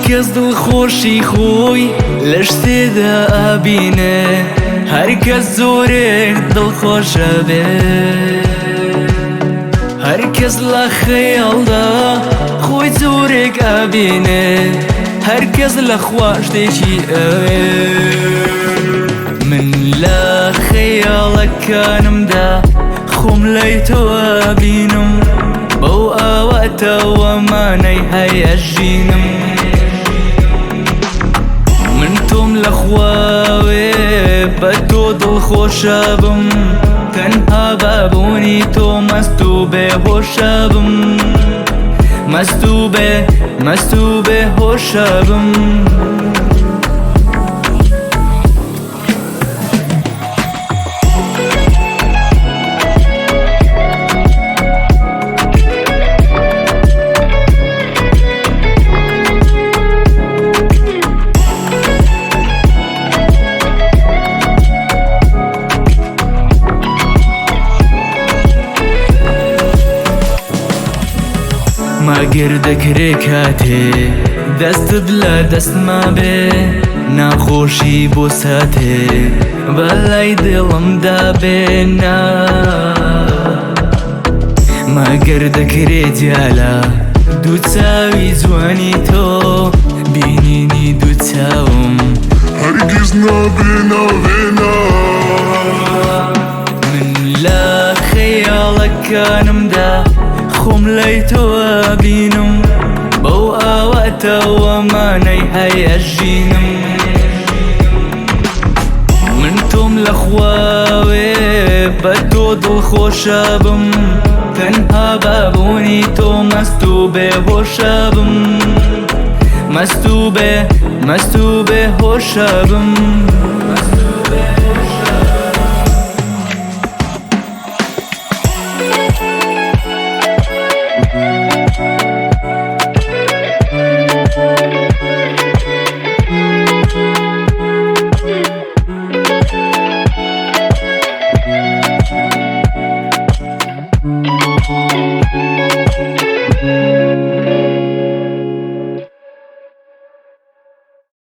کەس دڵخۆشی خۆی لە شتێدا ئەبینێ، هەر کەس جۆرێک دڵخۆشە بێ. هەر کەس لە خەیاڵدا خۆی جۆرێک ئەبینێ، هەر کەس لە خوا شتێکی ئەوێ. من لە خەیاڵەکانمدا خۆم لای تۆ ئەبینم، بەو ئاواتەوە مانای هەیە ژینم. من تۆم لە خواوێ بە تۆ دڵخۆشە بم، تەنها بە بوونی تۆ مەست و بێهۆشە بم، مەست و بێ مەست و بێهۆشە بم. مەگەر دەکرێ کاتێ دەستت لە دەستما بێ، ناخۆشی بۆ ساتێ بەلای دڵمدا بێ نا. مەگەر دەکرێ دیالە دوو چاوی جوانی تۆ، بینینی دوو چاوم هەرگیز نابێ نابێ نا. من لە خەیاڵەکانمدا خۆم لای تۆ ئەبینم، بەو ئاواتەوە مانای هەیە ژینم. من تۆم لە خواوێ بە تۆ دڵخۆشە بم، تەنها بە بوونی تۆ مەست و بێهۆشە بم، مەست و بێ مەست و بێهۆشە بم.